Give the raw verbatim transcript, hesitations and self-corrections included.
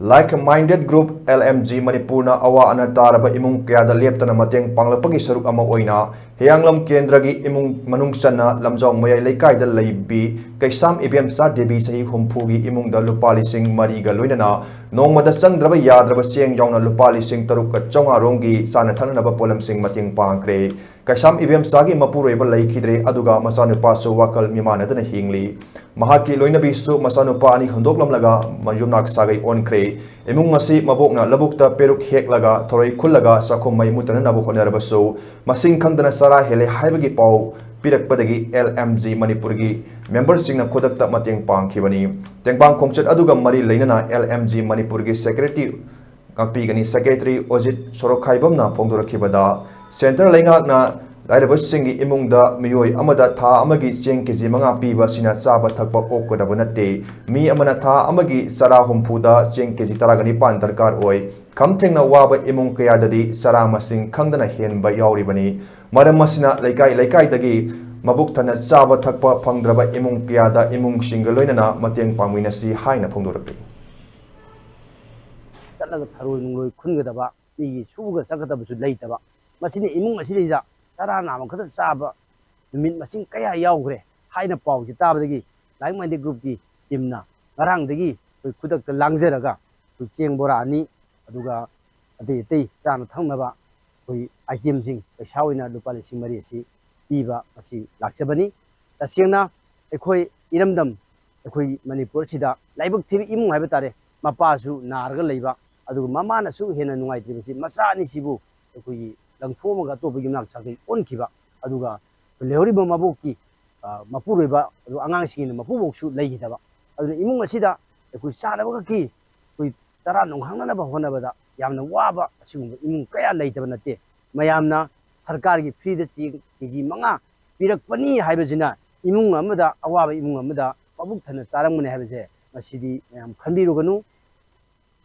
Like Minded Group, L M G Manipurꯅ ꯑꯋꯥ ꯑꯅꯥ ꯇꯥꯔꯕ ꯏꯃꯨꯡ ꯀꯌꯥꯗ ꯂꯦꯞꯇꯅ ꯃꯇꯦꯡ ꯄꯥꯡꯂꯛꯄꯒꯤ ꯁꯔꯨꯛ ꯑꯃ ꯑꯣꯏꯅ ꯍꯤꯌꯥꯡꯂꯝ ꯀꯦꯟꯗ꯭ꯔꯒꯤ ꯏꯃꯨꯡ ꯃꯅꯨꯡ ꯆꯟꯅ ꯂꯝꯖꯥꯎ ꯃꯌꯥꯏ ꯂꯩꯀꯥꯏꯗ ꯂꯩꯕꯤ ꯀꯩꯁꯥꯝ ꯏꯕꯦꯝꯆꯥ ꯗꯦꯕꯤ ꯆꯍꯤ ꯍꯨꯝꯐꯨꯒꯤ ꯏꯃꯨꯡꯗ ꯂꯨꯄꯥ ꯂꯤꯁꯤꯡ ꯃꯔꯤꯒ ꯂꯣꯏꯅꯅ ꯅꯣꯡꯃꯗ ꯆꯪꯗ꯭ꯔꯕ ꯌꯥꯗ꯭ꯔꯕ ꯆꯦꯡ ꯌꯥꯎꯅ ꯂꯨꯄꯥ ꯂꯤꯁꯤꯡ ꯇꯔꯨꯛꯀ ꯆꯥꯝꯃꯉꯥ ꯔꯣꯝꯒꯤ ꯆꯥꯅ ꯊꯛꯅꯅꯕ ꯄꯣꯠꯂꯝꯁꯤꯡ ꯃꯇꯦꯡ ꯄꯥꯡꯈ꯭ꯔꯦ꯫ ꯀꯩꯁꯥꯝ ꯏꯕꯦꯝꯆꯥꯒꯤ ꯃꯄꯨꯔꯣꯏꯕ ꯂꯩꯈꯤꯗ꯭ꯔꯦ, ꯑꯗꯨꯒ ꯃꯆꯥꯅꯨꯄꯥꯁꯨ ꯋꯥꯈꯜ ꯃꯤꯃꯥꯟꯅꯗꯅ ꯍꯤꯡꯂꯤ꯫ ꯃꯍꯥꯛꯀꯤ ꯂꯣꯏꯅꯕꯤꯁꯨ ꯃꯆꯥꯅꯨꯄꯥ ꯑꯅꯤ ꯍꯨꯟꯗꯣꯛꯂꯝꯂꯒ ꯃꯌꯨꯝꯅꯥꯛ ꯁꯥꯒꯩ ꯑꯣꯟꯈ꯭ꯔꯦ꯫ ꯏꯃꯨꯡ ꯑꯁꯤ ꯃꯕꯣꯛꯅ ꯂꯧꯕꯨꯛꯇ ꯄꯦꯔꯨꯛ ꯍꯦꯛꯂꯒ ꯊꯔꯣꯏ ꯈꯨꯜꯂꯒ ꯆꯥꯛꯈꯨꯝ ꯃꯩ ꯃꯨꯠꯇꯅꯅꯕ ꯍꯣꯠꯅꯔꯕꯁꯨ ꯃꯁꯤꯡ ꯈꯪꯗꯅ ꯆꯔꯥ ꯍꯦꯜꯂꯦ ꯍꯥꯏꯕꯒꯤ ꯄꯥꯎ ꯄꯤꯔꯛꯄꯗꯒꯤ L M G ꯃꯅꯤꯄꯨꯔꯒꯤ ꯃꯦꯝꯕꯔꯁꯤꯡꯅ ꯈꯨꯗꯛꯇ ꯃꯇꯦꯡ ꯄꯥꯡꯈꯤꯕꯅꯤ꯫ ꯇꯦꯡꯕꯥꯡ ꯈꯣꯡꯆꯠ ꯑꯗꯨꯒ ꯃꯔꯤ ꯂꯩꯅꯅ L M G ꯃꯅꯤꯄꯨꯔꯒꯤ ꯁꯦꯀ꯭ꯔꯦꯇꯔꯤ ꯉꯥꯛꯄꯤꯒꯅꯤ ꯁꯦꯀ꯭ꯔꯦꯇꯔꯤ ꯑꯣꯖꯤꯠ ꯁꯣꯔꯣꯛꯈꯥꯏꯕꯝꯅ ꯐꯣꯡꯗꯣꯔꯛꯈꯤꯕꯗ, ꯁꯦꯟꯇꯔ ꯂꯩꯉꯥꯛꯅ ꯂꯥꯏꯔꯕꯁꯤꯡꯒꯤ ꯏꯃꯨꯡꯗ ꯃꯤꯑꯣꯏ ꯑꯃꯗ ꯊꯥ ꯑꯃꯒꯤ ꯆꯦꯡ ꯀꯦꯖꯤ ꯃꯉꯥ ꯄꯤꯕ ꯑꯁꯤꯅ ꯆꯥꯕ ꯊꯛꯄ ꯑꯣꯛꯀꯗꯕ ꯅꯠꯇꯦ꯫ ꯃꯤ ꯑꯃꯅ ꯊꯥ ꯑꯃꯒꯤ ꯆꯔꯥ ꯍꯨꯝꯐꯨꯗ ꯆꯦꯡ ꯀꯦꯖꯤ ꯇꯔꯥꯒ ꯅꯤꯄꯥꯟ ꯗꯔꯀꯥꯔ ꯑꯣꯏ꯫ ꯈꯝ ꯊꯦꯡꯅ ꯋꯥꯕ ꯏꯃꯨꯡ ꯀꯌꯥꯗꯗꯤ ꯆꯔꯥ ꯃꯁꯤꯡ ꯈꯪꯗꯅ ꯍꯦꯟꯕ ꯌꯥꯎꯔꯤꯕꯅꯤ꯫ ꯃꯔꯝ ꯑꯁꯤꯅ ꯂꯩꯀꯥꯏ ꯂꯩꯀꯥꯏꯗꯒꯤ ꯃꯕꯨꯛ ꯊꯟꯅ ꯆꯥꯕ ꯊꯛꯄ ꯐꯪꯗ꯭ꯔꯕ ꯏꯃꯨꯡ ꯀꯌꯥꯗ ꯏꯃꯨꯡꯁꯤꯡꯒ ꯂꯣꯏꯅꯅ ꯃꯇꯦꯡ ꯄꯥꯡꯃꯤꯟꯅꯁꯤ ꯍꯥꯏꯅ ꯐꯣꯡꯗꯣꯔꯛꯂꯤ꯫ ꯆꯠꯂꯒ ꯊꯔꯣꯏ ꯅꯨꯡꯂꯣꯏ ꯈꯨꯟꯒꯗꯕ, ꯃꯤꯒꯤ ꯁꯨꯕꯒ ꯆꯠꯀꯗꯕꯁꯨ ꯂꯩꯇꯕ꯫ ꯃꯁꯤꯅ ꯏꯃꯨꯡ ꯑꯁꯤꯗꯩꯗ ꯆꯔꯥ ꯅꯥꯝꯃ ꯈꯛꯇ ꯆꯥꯕ ꯅꯨꯃꯤꯠ ꯃꯁꯤꯡ ꯀꯌꯥ ꯌꯥꯎꯈ꯭ꯔꯦ ꯍꯥꯏꯅ ꯄꯥꯎꯁꯤ ꯇꯥꯕꯗꯒꯤ Like Minded Groupꯀꯤ teamꯅ ꯉꯔꯥꯡꯗꯒꯤ ꯑꯩꯈꯣꯏ ꯈꯨꯗꯛꯇ ꯂꯥꯡꯖꯔꯒ ꯑꯩꯈꯣꯏ ꯆꯦꯡ ꯕꯣꯔꯥ ꯑꯅꯤ, ꯑꯗꯨꯒ ꯑꯇꯩ ꯑꯇꯩ ꯆꯥꯅ ꯊꯛꯅꯕ ꯑꯩꯈꯣꯏ itemꯁꯤꯡ ꯄꯩꯁꯥ ꯑꯣꯏꯅ ꯂꯨꯄꯥ ꯂꯤꯁꯤꯡ ꯃꯔꯤ ꯑꯁꯤ ꯄꯤꯕ ꯑꯁꯤ ꯂꯥꯛꯆꯕꯅꯤ꯫ ꯇꯁꯦꯡꯅ ꯑꯩꯈꯣꯏ ꯏꯔꯝꯗꯝ, ꯑꯩꯈꯣꯏ ꯃꯅꯤꯄꯨꯔꯁꯤꯗ ꯂꯥꯏꯕꯛ ꯊꯤꯕ ꯏꯃꯨꯡ ꯍꯥꯏꯕ ꯇꯥꯔꯦ, ꯃꯄꯥꯁꯨ ꯅꯥꯔꯒ ꯂꯩꯕ, ꯑꯗꯨꯒ ꯃꯃꯥꯅꯁꯨ ꯍꯦꯟꯅ ꯅꯨꯡꯉꯥꯏꯇ꯭ꯔꯤꯕꯁꯤ ꯃꯆꯥ ꯑꯅꯤꯁꯤꯕꯨ ꯑꯩꯈꯣꯏꯒꯤ ꯂꯪꯊꯣꯛꯑꯝꯃꯒ ꯑꯇꯣꯞꯄ ꯌꯨꯝꯅꯥꯛ ꯁꯥꯒꯩ ꯑꯣꯟꯈꯤꯕ, ꯑꯗꯨꯒ ꯂꯩꯍꯧꯔꯤꯕ ꯃꯕꯣꯛꯀꯤ, ꯑ, ꯃꯄꯨꯔꯣꯏꯕ, ꯑꯗꯨ ꯑꯉꯥꯡꯁꯤꯡꯒꯤꯅ ꯃꯄꯨꯕꯣꯛꯁꯨ ꯂꯩꯈꯤꯗꯕ꯫ ꯑꯗꯨꯅ ꯏꯃꯨꯡ ꯑꯁꯤꯗ ꯑꯩꯈꯣꯏ ꯆꯥꯅꯕ ꯈꯛꯀꯤ ꯑꯩꯈꯣꯏ ꯆꯔꯥ ꯅꯨꯡꯍꯥꯡꯅꯅꯕ ꯍꯣꯠꯅꯕꯗ ꯌꯥꯝꯅ ꯋꯥꯕ ꯑꯁꯤꯒꯨꯝꯕ ꯏꯃꯨꯡ ꯀꯌꯥ ꯂꯩꯇꯕ ꯅꯠꯇꯦ꯫ ꯃꯌꯥꯝꯅ ꯁꯔꯀꯥꯔꯒꯤ freeꯗ ꯆꯦꯡ ꯀꯦꯖꯤ ꯃꯉꯥ ꯄꯤꯔꯛꯄꯅꯤ ꯍꯥꯏꯕꯁꯤꯅ ꯏꯃꯨꯡ ꯑꯃꯗ, ꯑꯋꯥꯕ ꯏꯃꯨꯡ ꯑꯃꯗ ꯃꯕꯨꯛ ꯊꯟꯅ ꯆꯥꯔꯝꯒꯅꯤ ꯍꯥꯏꯕꯁꯦ ꯃꯁꯤꯗꯤ ꯃꯌꯥꯝ ꯈꯟꯕꯤꯔꯨꯒꯅꯨ꯫